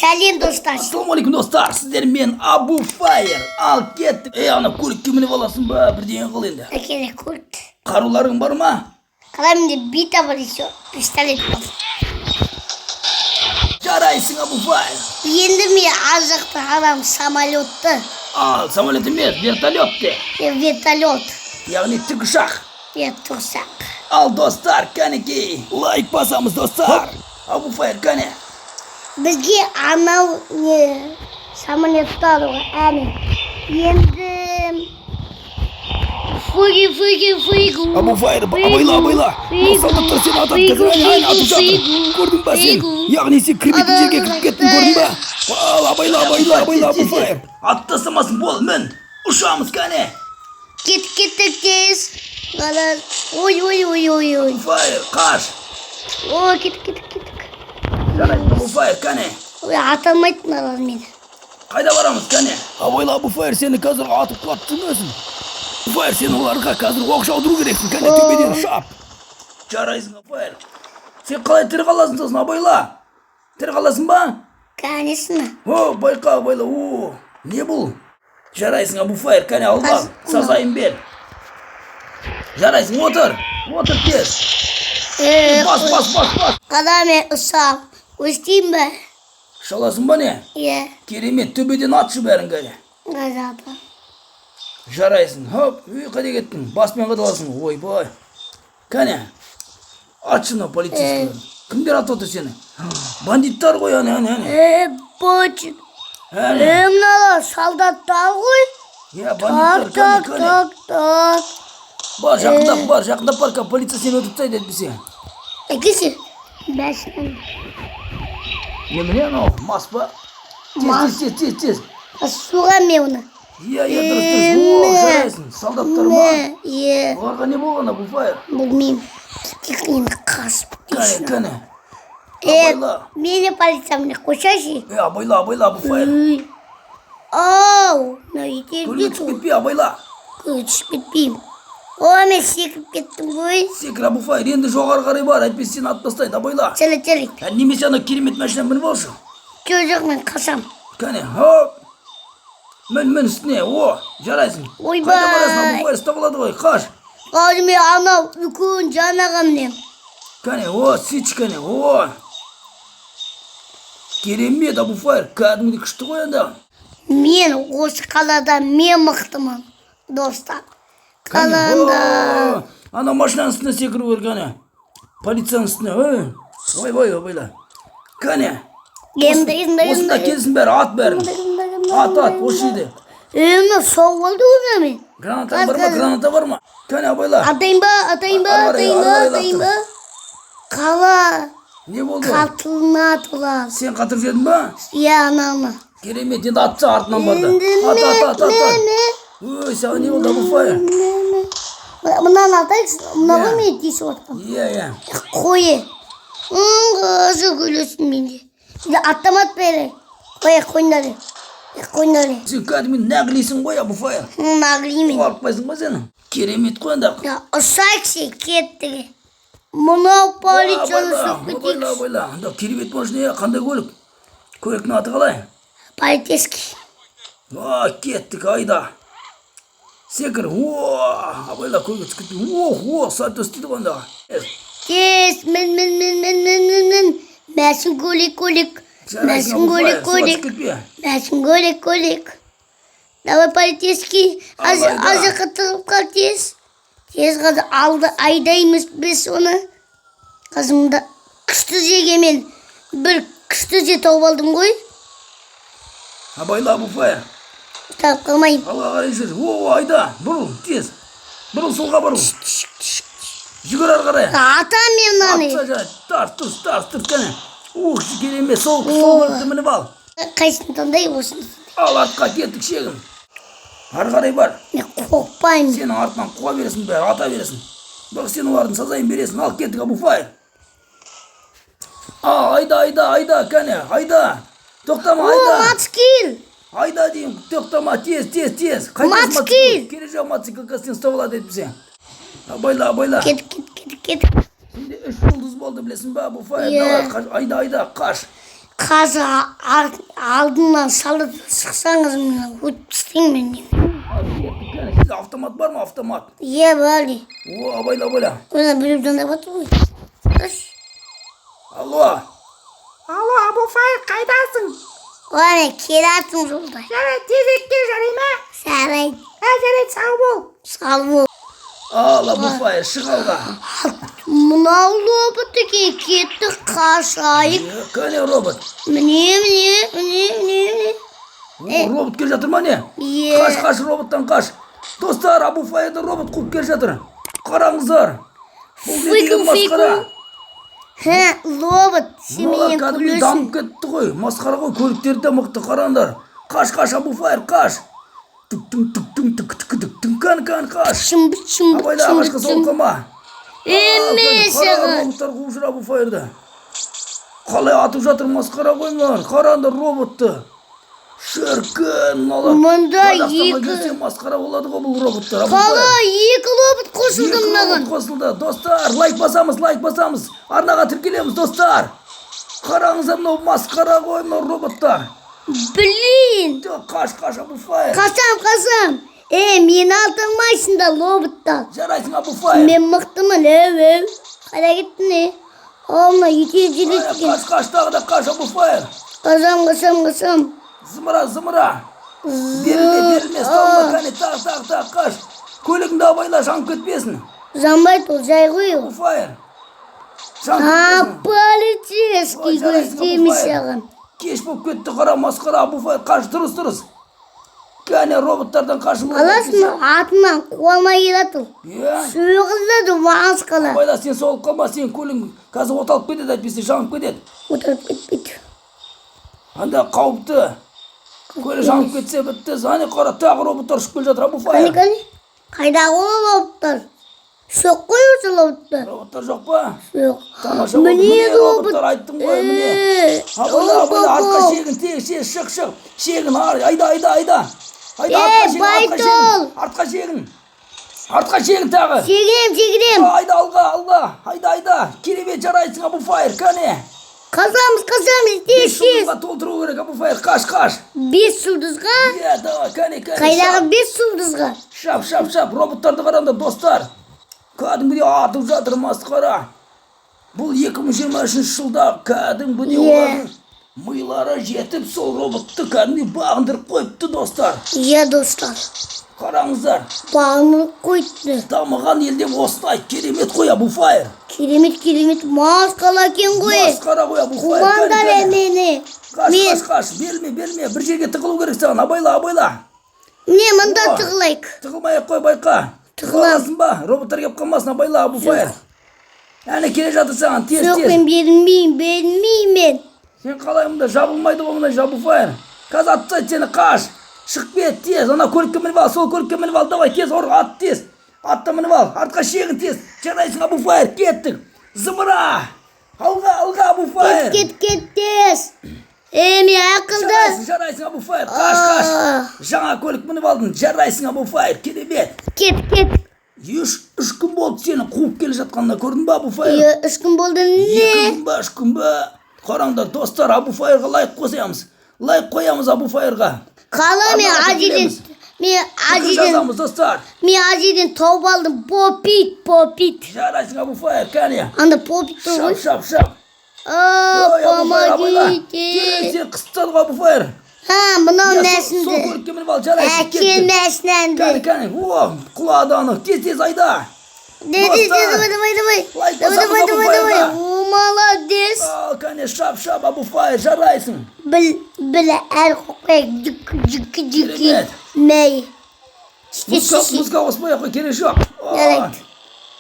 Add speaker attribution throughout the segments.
Speaker 1: Сәлем, достар!
Speaker 2: Ассалаумағалейкум, достар! Сіздермен Абу Файер. Ал кеттік. Ей, ана көлікке мініп аласың ба, бірдеңе қыл енді.
Speaker 1: Әкеле көлікті.
Speaker 2: Қаруларың бар ма?
Speaker 1: Қалай, менде бита бар, еще пистолет бар.
Speaker 2: Жарайсың, Абу Файер.
Speaker 1: Енді мен ар жақта алам самолетті.
Speaker 2: Ал самолет емес, вертолет те.
Speaker 1: Вертолет.
Speaker 2: Яғни тікұшақ.
Speaker 1: Е, тұрсақ.
Speaker 2: Ал, достар, кәнекей, лайк басамыз, достар. Абу Файер, кәне.
Speaker 1: Бізге анау не самолетті алуға, әне. Енді фуги, фуги, фугу.
Speaker 2: Абу Файер, абайла, абайла! Мына солдаттар сені атады қазір. Әне, әне, атып жатыр, көрдің ба сен? Яғни сен кірмейтін жерге кіріп кеттің, көрдің ба? Ал, абайла, абайла, абайла, Абу Файер, атып тастамасын. Бол, мін, ұшамыз, кәне.
Speaker 1: Кет, кеттік тез. Ана, ой, ой, ой, ой, ой.
Speaker 2: Абу Файер, қаш!
Speaker 1: Ой, кеттік, кеттік, кеттік.
Speaker 2: Жарайды, Абу Файер, кәне.
Speaker 1: Ой, ата алмайды мыналар мені.
Speaker 2: Қайда барамыз, кәне? Абайла, Абу Файер, сені қазір атып құлатып жүрмесін. Абу Файер, сен оларға қазір оқ жаудыру керексің, кәне, төбеден шап. Жарайсың, Абу Файер. Сен қалай тірі қаласың сосын? Абайла, тірі қаласың ба?
Speaker 1: Конечно.
Speaker 2: О, байқа, абайла! О, не бұл? Жарайсың, Абу Файер, кәне, алға. Сазайын бер. Жарайсың, отыр, отыр тез. Бас, бас, бас, бас!
Speaker 1: Қара, мен ұшам. Өстейін бе?
Speaker 2: Шаласың ба, не?
Speaker 1: Иә.
Speaker 2: Керемет, төбеден атшы бәрін, кәне.
Speaker 1: Ғазабы.
Speaker 2: Жарайсың, хоп! Үй, қайда кеттің? Баспен қадаласың, ойбай! Кәне, атшы мынау полицейский. Кімдер атып отыр сені? Бандиттар ғой, әне, әне, әне!
Speaker 1: Бұч.
Speaker 2: Әне.
Speaker 1: Мыналар солдаттар ғой.
Speaker 2: Иә,
Speaker 1: Так,
Speaker 2: бандиттар,
Speaker 1: так,
Speaker 2: кәне, кәне.
Speaker 1: так, так.
Speaker 2: Бар, жақындап бар, жақындап бар, қазір полиция сені өлтіріп тастайды әйтпесе.
Speaker 1: Әкесі. Бәшін.
Speaker 2: Немене анау, мас па? Тез,
Speaker 1: Мас.
Speaker 2: тез, тез, тез, тез!
Speaker 1: Суға мен оны.
Speaker 2: Иә, дұрыс, дұрыс. О, жарайсың! Солдаттар ма?
Speaker 1: Иә.
Speaker 2: Оларға не болған, Абу Файер?
Speaker 1: Білмеймін. Кеттік енді, қашып.
Speaker 2: Кәне, кәне! Абайла!
Speaker 1: Мені полиция міне қойсайшы.
Speaker 2: Е, абайла, абайла, Абу Файер!
Speaker 1: Үй. Ау, мынау
Speaker 2: Көлге
Speaker 1: итерді.
Speaker 2: түсіп кетпе, абайла!
Speaker 1: Көлге түсіп кетпеймін. О, мен секіріп кеттім ғой.
Speaker 2: Секір, Абу Файер, енді жоғары қарай бар, әйтпесе сені атып тастайды, абайла!
Speaker 1: Сәле, сәле.
Speaker 2: Ә, немесе ана керемет машина мініп алшы.
Speaker 1: Жоқ, жоқ, мен қашам.
Speaker 2: Кәне, хоп! Мін, мін үстіне, о, жарайсың!
Speaker 1: Ойбай!
Speaker 2: Қайда барасың, Абу Файер, ұстап алады ғой, қаш!
Speaker 1: Қазір мен анау үлкен жанаға мінемін.
Speaker 2: Кәне, о, сөйтші, кәне, о! Керемет, Абу Файер, кәдімгідей күшті ғой енді.
Speaker 1: Мен осы қалада мен мықтымын, достар.
Speaker 2: Кәне,
Speaker 1: Қаланда.
Speaker 2: о, ана машинаның үстіне секіру керек, кәне. Полицияның үстіне, ой, ойбай, абайла. Кәне,
Speaker 1: Енді, енді,
Speaker 2: осында
Speaker 1: енді.
Speaker 2: келсін бәрі, ат бәрін. Ат, ат, осы жерде.
Speaker 1: Мына соғып алды ғой мені.
Speaker 2: Граната бар ма, граната бар ма? Кәне, абайла.
Speaker 1: Атайын ба, атайын ба,
Speaker 2: Ары қарай,
Speaker 1: атайын ба,
Speaker 2: ары қарай
Speaker 1: атайын ба? Қала
Speaker 2: Не болды?
Speaker 1: қатылына атылады.
Speaker 2: Сен қатырып жібердің ба?
Speaker 1: Иә, ананы.
Speaker 2: Керемет, енді атса артынан барды.
Speaker 1: Енді
Speaker 2: Ат, ат, ат, ат, ат.
Speaker 1: ме,
Speaker 2: Ой, саған не болды, Абу Файер?
Speaker 1: ме, ме. Мынаны атайықшы, мына ғой
Speaker 2: Иә.
Speaker 1: мен тиісіп отқан.
Speaker 2: Иә.
Speaker 1: Қой. Қызы күлесің менде. Енді автомат бері. Қой, қойыңдар. Қойыңдар.
Speaker 2: Сен кәдімгі нәғлисің ғой, Абу Файер.
Speaker 1: Наглимін.
Speaker 2: Қорықпайсың ба сен? Керемет қой енді.
Speaker 1: Ұшайықшы, кеттік. Мынау полицияны
Speaker 2: Абайла,
Speaker 1: соғып
Speaker 2: абайла,
Speaker 1: кетейікші.
Speaker 2: абайла. Анда керемет машина, қандай көлік? Көліктің аты қалай?
Speaker 1: Полицейский.
Speaker 2: О, кеттік, айда. Секір, о, абайла, көлге түсіп кетті. О, о, сальто істейді ғой анда.
Speaker 1: Тез, мін, мін, мін, мін, мін, мін, мін. Мәшін көлік, көлік.
Speaker 2: Жарайсың,
Speaker 1: Мәшін
Speaker 2: Абу
Speaker 1: көлік,
Speaker 2: Файер, суға түсіп
Speaker 1: көлік.
Speaker 2: кетпе.
Speaker 1: Мәшін көлік, көлік. Давай, полицейский. Аз,
Speaker 2: Абайла.
Speaker 1: аз жаққа тығылып қал тез. Тез, қазір алды айдаймыз біз оны. Қазір мында күшті жерге мен бір күшті жер тауып алдым ғой.
Speaker 2: Абайла, Абу Файер.
Speaker 1: Ұсталып қалмайын.
Speaker 2: Алға қарай жүр. О, айда, бұрыл, тез. Бұрыл, солға бұрыл. Жүгір ары қарай.
Speaker 1: Атам мен мынаны.
Speaker 2: Атса жарайды. Тарс, тұрс, тарс, тұрс, кәне. Ух, керемет, сол, сол көлікті мініп ал.
Speaker 1: Қайсысын таңдайын, осыны?
Speaker 2: Ал, артқа кеттік, шегін. Ары қарай бар.
Speaker 1: Мен қорықпаймын.
Speaker 2: Сенің артынан қуа бересің бәрі, ата бересің. Бірақ сен олардың сазайын бересің. Ал, кеттік, Абу Файер. А, айда, айда, айда, кәне, айда. Тоқтама,
Speaker 1: О,
Speaker 2: айда.
Speaker 1: мотоцикл.
Speaker 2: Айда деймін, тоқтама, тез, тез, тез. Қайтесің?
Speaker 1: Мотоцикл.
Speaker 2: Келе жоқ, мотоцикл қазір сені ұстап алады әйтпесе. Абайла, абайла.
Speaker 1: Кеттік, кеттік, кеттік, кеттік.
Speaker 2: Сенде үш жұлдыз болды, білесің ба, Абу Файер?
Speaker 1: Иә.
Speaker 2: Давай, қаш, айда, айда, қаш.
Speaker 1: Қазір алдымнан салып шықсаңыз, мені өтіп тастаймын мен.
Speaker 2: Кеттік, кәне, сізде автомат бар ма, автомат?
Speaker 1: Иә, бар.
Speaker 2: О, абайла, абайла.
Speaker 1: Мына біреу звондап жатыр ғой. Қаш.
Speaker 2: Алло.
Speaker 3: Алло, Абуфаев, қайдасың?
Speaker 1: Ой, келе жатырмын жолда.
Speaker 3: Жарайды, тезірек кел, жарай ма?
Speaker 1: Жарайды.
Speaker 3: Ә, жарайды, сау бол.
Speaker 1: Сау бол.
Speaker 2: Ал, Абуфаев, шық алға.
Speaker 1: Мынау робот екен, кетті, қашайық.
Speaker 2: Е, кәне робот?
Speaker 1: Міне, міне, міне, міне, міне.
Speaker 2: О, робот келе жатыр ма, не?
Speaker 1: Иә.
Speaker 2: Қаш, қаш, роботтан қаш. Достар, Абуфаевты робот қуып келе жатыр. Қараңыздар. Бұл не деген
Speaker 1: Фику,
Speaker 2: масқара?
Speaker 1: фику. Хе, робот, сен
Speaker 2: Мыналар
Speaker 1: менен
Speaker 2: кәдімгідей
Speaker 1: күлесің.
Speaker 2: дамып кетті ғой. Масқара ғой, көліктері де мықты, қараңдар. Қаш, қаш, Абуфаев, қаш. Түк түк түк түк түк түк түк түк, кән, кән, қаш.
Speaker 1: Шымбыт, шымбыт,
Speaker 2: Абайла,
Speaker 1: шымбыт,
Speaker 2: ағашқа соғып
Speaker 1: шымбыт.
Speaker 2: қалма.
Speaker 1: Еме саған.
Speaker 2: Роботтар қуып жүр Абуфаевты. Қалай атып жатыр, масқара ғой мыналар. Қараңдар роботты. Шіркін, мыналар.
Speaker 1: Мұнда
Speaker 2: Қазақстанға
Speaker 1: екі-
Speaker 2: келсе, масқара болады ғой бұл роботтар, Абуфаев.
Speaker 1: Қалай екі робот қосылды
Speaker 2: Екі робот
Speaker 1: мынаған?
Speaker 2: қосылды. Достар, лайк басамыз, лайк басамыз. Арнаға тіркелеміз, достар. Қараңыздар, мынау масқара ғой мынау роботтар.
Speaker 1: Блин.
Speaker 2: Жоқ, қаш, қаш, Абуфаев.
Speaker 1: Қашам, қашам. Е, мені ата алмайсың да, роботтар.
Speaker 2: Жарайсың, Абуфаев.
Speaker 1: Мен мықтымын, өу, өу. Қайда кеттің, е? О, мына екеуі жүреді екен.
Speaker 2: Қаш, қаш, тағы да қаш, Абуфаев.
Speaker 1: Қашам, қашам, қашам.
Speaker 2: Зымыра, зымыра. Берілме, берілме, ұсталма, кәне, тағы, тағы, тағы, қаш. Көлігіңді абайла, жанып кетпесін.
Speaker 1: Жанбайды ол, жай ғой ол.
Speaker 2: Абуфаев. Жанып
Speaker 1: А,
Speaker 2: кетпесін.
Speaker 1: полицейский
Speaker 2: Ой, жарайсың,
Speaker 1: көздемей
Speaker 2: Абуфаев.
Speaker 1: саған.
Speaker 2: Кеш болып кетті, қара, масқара, Абуфаев, қаш, дұрыс, дұрыс. Кәне, роботтардан қашу керек.
Speaker 1: Аласың, артынан қуа алмай келеді ол.
Speaker 2: Иә.
Speaker 1: Соғылады масқала.
Speaker 2: Абайла, сен соғылып қалма, сенің көлігің қазір оталып кетеді, әйтпесе жанып кетеді.
Speaker 1: Отырып кетпейді.
Speaker 2: Анда қауіпті. Көлік жанып кетсе, бітті. Әне қара, тағы роботтар ұшып келе жатыр,
Speaker 1: Қане,
Speaker 2: Абуфаев.
Speaker 1: қане. Қайдағы ол роботтар? Жоқ қой осы роботтар.
Speaker 2: Роботтар жоқ па?
Speaker 1: Жоқ.
Speaker 2: Тамаша болды.
Speaker 1: Міне
Speaker 2: Міне
Speaker 1: робот.
Speaker 2: роботтар, айттым ғой, міне.
Speaker 1: Е,
Speaker 2: Абайла, абайла, артқа
Speaker 1: оп, оп.
Speaker 2: шегін, тез, тез, шық, шық. Шегін, айда, айда, айда. Айда,
Speaker 1: Ей,
Speaker 2: артқа шегін, артқа
Speaker 1: Байтол.
Speaker 2: шегін. Артқа шегін. Артқа шегін тағы.
Speaker 1: Секірем, секірем.
Speaker 2: Айда, алға, алға. Айда, айда. Керемет, жарайсың, Абуфаев, кәне.
Speaker 1: Қашамыз, қашамыз, тез,
Speaker 2: Бес
Speaker 1: тез.
Speaker 2: жұлдызға толтыру керек, Абуфаев, қаш, қаш.
Speaker 1: Бес жұлдызға?
Speaker 2: Иә, давай, кәне, кәне.
Speaker 1: Қайдағы бес жұлдызға?
Speaker 2: Шап, шап, шап, роботтарды қараңдар, достар. Кәдімгідей атып жатыр, масқара. Бұл 2023 жылда кәдімгідей
Speaker 1: Иә.
Speaker 2: олардың милары жетіп, сол роботты кәдімгідей бағындырып қойыпты, достар.
Speaker 1: Иә, достар.
Speaker 2: Қараңыздар,
Speaker 1: Бағынып қойыпты.
Speaker 2: дамыған елде осылай керемет қой, Абуфаев.
Speaker 1: Керемет, керемет, масқала екен ғой.
Speaker 2: Масқара ғой, Абуфаев.
Speaker 1: Қуаңдар
Speaker 2: Кәне, кәне.
Speaker 1: мені.
Speaker 2: Қаш,
Speaker 1: Мен,
Speaker 2: қаш, қаш, берілме, берілме. Бір жерге тығылу керек саған, абайла, абайла.
Speaker 1: міне мында
Speaker 2: О.
Speaker 1: тығылайық.
Speaker 2: Тығылмай ақ қой, байқа.
Speaker 1: Тығылам.
Speaker 2: Тығыласың ба? Роботтар келіп қалмасын, абайла, Абуфаев. Әне келе жатыр саған, тез,
Speaker 1: Жоқ,
Speaker 2: тез.
Speaker 1: мен берілмеймін, берілмеймін мен.
Speaker 2: Сен қалай мұнда жабылмайды ғой мына, Абуфаев. Қазір атып тастайды сені, қаш. Шығып кет, тез. Ана көлікке мініп ал, сол көлікке мініп ал. Давай, тез, ұр, ат тез. Атты мініп ал, артқа шегін тез. Жарайсың, Абуфаев, кеттік. Зымыра. Алға, алға, Абуфаев.
Speaker 1: Кет, кет, кет, тез. Е, мен ақылды.
Speaker 2: Жарайсың, жарайсың, Абуфаев, қаш, қаш.
Speaker 1: А.
Speaker 2: Жаңа көлік мініп алдың. Жарайсың, Абуфаев, керемет.
Speaker 1: Кет, кет.
Speaker 2: Үш күн болды сені қуып келе жатқанына, көрдің ба, Абуфаев?
Speaker 1: Е, 3 күн болды
Speaker 2: Екі
Speaker 1: не?
Speaker 2: күн ба, 3 күн ба? Қараңдар, достар, Абуфаевға лайк қосамыз. Лайк қоямыз Абуфаевға.
Speaker 1: Қала мен
Speaker 2: Арнаға
Speaker 1: Азиден,
Speaker 2: тіркелеміз.
Speaker 1: мен
Speaker 2: Пікір
Speaker 1: Азиден,
Speaker 2: жазамыз, достар.
Speaker 1: мен Азиден тауып алдым. Попит, попит.
Speaker 2: Жарайсың, Абуфаев, кәне.
Speaker 1: Анда попит тұр ғой.
Speaker 2: Шап, шап, шап.
Speaker 1: А,
Speaker 2: Ой, Абуфаев, абайла.
Speaker 1: помогите.
Speaker 2: Сені қысып тастады ғой, Абуфаев.
Speaker 1: Ha, мынау
Speaker 2: Иә, сол
Speaker 1: мәшінді.
Speaker 2: көлікке мініп ал, жарайсың,
Speaker 1: Әкел
Speaker 2: кеттік.
Speaker 1: мәшінәнді.
Speaker 2: Кәне, кәне, о, құлады анау. Тез, тез айда.
Speaker 1: Де, де, де,
Speaker 2: Достар.
Speaker 1: давай, давай, давай.
Speaker 2: Лайк
Speaker 1: Давай,
Speaker 2: басамыз
Speaker 1: давай, давай, давай.
Speaker 2: Абуфаевға.
Speaker 1: О, молодец.
Speaker 2: Ал, кәне, шап, шап, Абуфаев, жарайсың.
Speaker 1: Біл, біл, әр қоқайық. Жүк, жүк, жүк.
Speaker 2: Керемет.
Speaker 1: Мәй.
Speaker 2: Музыка, музыка қоспай ақ қой, керек жоқ. О,
Speaker 1: Жарайды.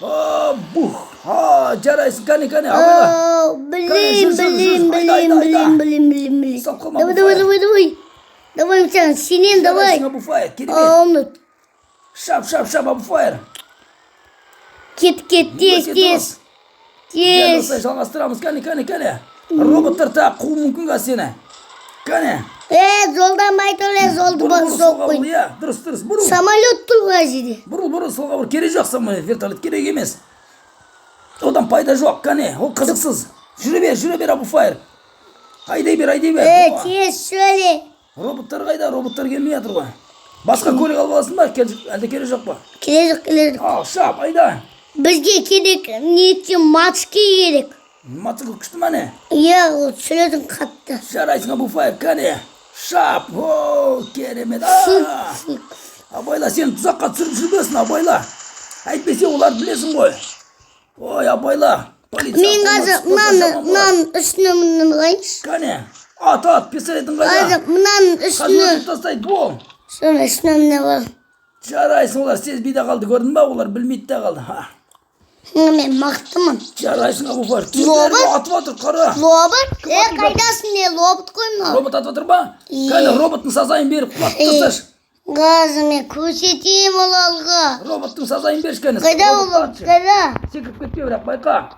Speaker 2: О, бух. А, жарайсың, кәне, кәне, абайла.
Speaker 1: О, блин,
Speaker 2: жүр, жүр,
Speaker 1: блин,
Speaker 2: жүр. Айда,
Speaker 1: блин,
Speaker 2: айда,
Speaker 1: блин,
Speaker 2: айда.
Speaker 1: блин, блин, блин.
Speaker 2: Стоп, қалма,
Speaker 1: Давай, давай,
Speaker 2: Абуфаев.
Speaker 1: давай, давай. Давай, сен, сенен, давай.
Speaker 2: Жарайсың, Абуфаев, керемет.
Speaker 1: Оны,
Speaker 2: Шап, шап, шап, Абуфаев.
Speaker 1: кет, кет, тез,
Speaker 2: Өте
Speaker 1: тез.
Speaker 2: дұрыс. Дәл
Speaker 1: Тез.
Speaker 2: осылай жалғастырамыз. Кәне, кәне, кәне. Роботтар тағы қуы мүмкін қазір сені. Кәне.
Speaker 1: Е, жолдан байтоле, жолды
Speaker 2: Бұрыл,
Speaker 1: бар,
Speaker 2: бұрыл,
Speaker 1: соқ
Speaker 2: солға
Speaker 1: қой.
Speaker 2: бұрыл, иә. Дұрыс, дұрыс. Бұрыл.
Speaker 1: Самолет тұр ғой жерде.
Speaker 2: Бұрыл, бұрыл, солға бұрыл. Керек жоқ самолет, вертолет керек емес. Одан пайда жоқ, кәне. Ол қызықсыз. Жүре бер, жүре бер, Абуфаев. Айдай бер, айдай бер.
Speaker 1: Е,
Speaker 2: О,
Speaker 1: тез сөйле.
Speaker 2: Роботтар қайда? Роботтар келмей жатыр ғой. Басқа көлік алып аласың ба? Кел, әлде керек жоқ па?
Speaker 1: Керек жоқ, керек жоқ.
Speaker 2: Ал, шап, айда.
Speaker 1: Бізге керек неткен мотоцикл керек.
Speaker 2: Мотоцикл күшті ма, не?
Speaker 1: Иә, ол сөйледің қатты.
Speaker 2: Жарайсың, Абуфаев, кәне. Шап, о, керемет. А! Абайла, сен тұзаққа түсіріп жүрмесін, абайла. Әйтпесе оларды білесің ғой. Ой, абайла. Полиция
Speaker 1: Мен
Speaker 2: қолына
Speaker 1: қазір
Speaker 2: түсіп қалса
Speaker 1: мынаны,
Speaker 2: жаман болады.
Speaker 1: мынаның үстіне мініп алайыншы.
Speaker 2: Кәне, ат, ат, пистолетің қайда?
Speaker 1: Қазір мынаның
Speaker 2: Қазір
Speaker 1: үстіне,
Speaker 2: өлтіріп тастайды, бол.
Speaker 1: соның үстіне мініп ал.
Speaker 2: Жарайсың, олар сезбей де қалды, көрдің ба? Олар білмейді де қалды. Ха.
Speaker 1: Мен мықтымын.
Speaker 2: Жарайсың, Абуфаев.
Speaker 1: Робот?
Speaker 2: Атып жатыр, қара.
Speaker 1: Робот? Е, қайдасың, не робот қой мынау.
Speaker 2: Робот атып жатыр ба?
Speaker 1: Е.
Speaker 2: Кәне, роботтың сазайын беріп, құлатып
Speaker 1: Е.
Speaker 2: тасташы.
Speaker 1: Қазір мен көрсетейін оларға.
Speaker 2: Роботтың сазайын берші, кәне.
Speaker 1: Қайда
Speaker 2: Роботты
Speaker 1: ол?
Speaker 2: атшы.
Speaker 1: Қайда?
Speaker 2: Секіріп кетпе, бірақ байқа.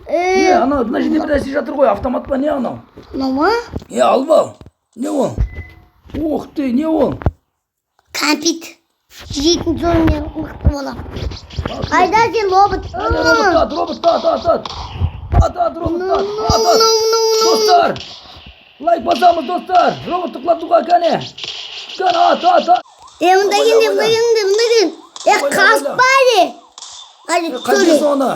Speaker 2: Не,
Speaker 1: Е,
Speaker 2: анау мына жерде бір нәрсе жатыр ғой, автомат па, не анау?
Speaker 1: мынау ма?
Speaker 2: Е, алып ал. Не ол? Ух ты, не ол?
Speaker 1: Кәмпит. Жейтін соң мен мықты боламын. Қайда сен, робот?
Speaker 2: Әне, робот ат, робот ат, ат, ат. Ат, ат, робот ат, ат, ат. Достар, лайк басамыз, достар. Роботты құлатуға, кәне. Кәне, ат, ат, ат.
Speaker 1: Е, мында келіңдер, мында келіңдер, мында келіңдер. Е,
Speaker 2: Ойна,
Speaker 1: қаспа де. Қайда
Speaker 2: Қайтесің
Speaker 1: сөйле.
Speaker 2: оны?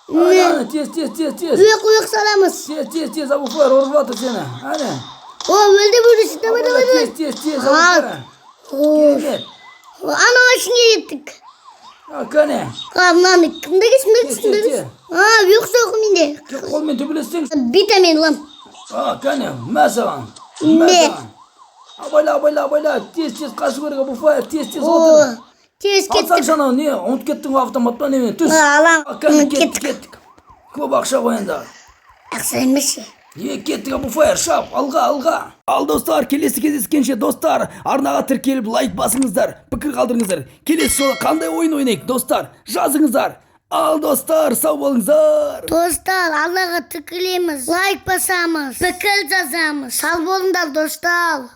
Speaker 2: Әне, әне, тез, тез, тез, тез.
Speaker 1: Үйек, үйек саламыз.
Speaker 2: Тез, тез, тез, Абуфаер ұрып жатыр сені. Әне.
Speaker 1: О, өлді, өлді, давай, давай, давай.
Speaker 2: Тез, тез, тез,
Speaker 1: Ат.
Speaker 2: Абуфаер.
Speaker 1: О,
Speaker 2: Керемет.
Speaker 1: анау ішіне кеттік.
Speaker 2: А, кәне.
Speaker 1: А, мынаны кімді кесін, кімді
Speaker 2: Тез,
Speaker 1: кесін,
Speaker 2: тез,
Speaker 1: кімді кесін? А, жоқ, жоқ, менде.
Speaker 2: Тек қолмен төбелессең.
Speaker 1: Витамин лам.
Speaker 2: А, кәне, мә саған. Мә
Speaker 1: Не?
Speaker 2: саған. Абайла, абайла, абайла. Тез, тез қашу керек, Абуфаер. Тез, тез
Speaker 1: О,
Speaker 2: отыр.
Speaker 1: тез кеттік.
Speaker 2: Алсаңшы анау, не, ұмытып кеттің ғой автоматпен немен. Түс.
Speaker 1: А, алам.
Speaker 2: А, кәне, кеттік,
Speaker 1: Кеттік.
Speaker 2: кеттік. Көп ақша ғой енді.
Speaker 1: Ақша емес.
Speaker 2: Е, кеттік, Абуфаер, шап, алға, алға. Ал, достар, келесі кездескенше, достар, арнаға тіркеліп лайк басыңыздар, пікір қалдырыңыздар. Келесі жолы қандай ойын ойнайық, достар, жазыңыздар. Ал, достар, сау болыңыздар.
Speaker 1: Достар, Аллаға тіркелеміз, лайк басамыз, пікір жазамыз. Сау болыңдар, достар.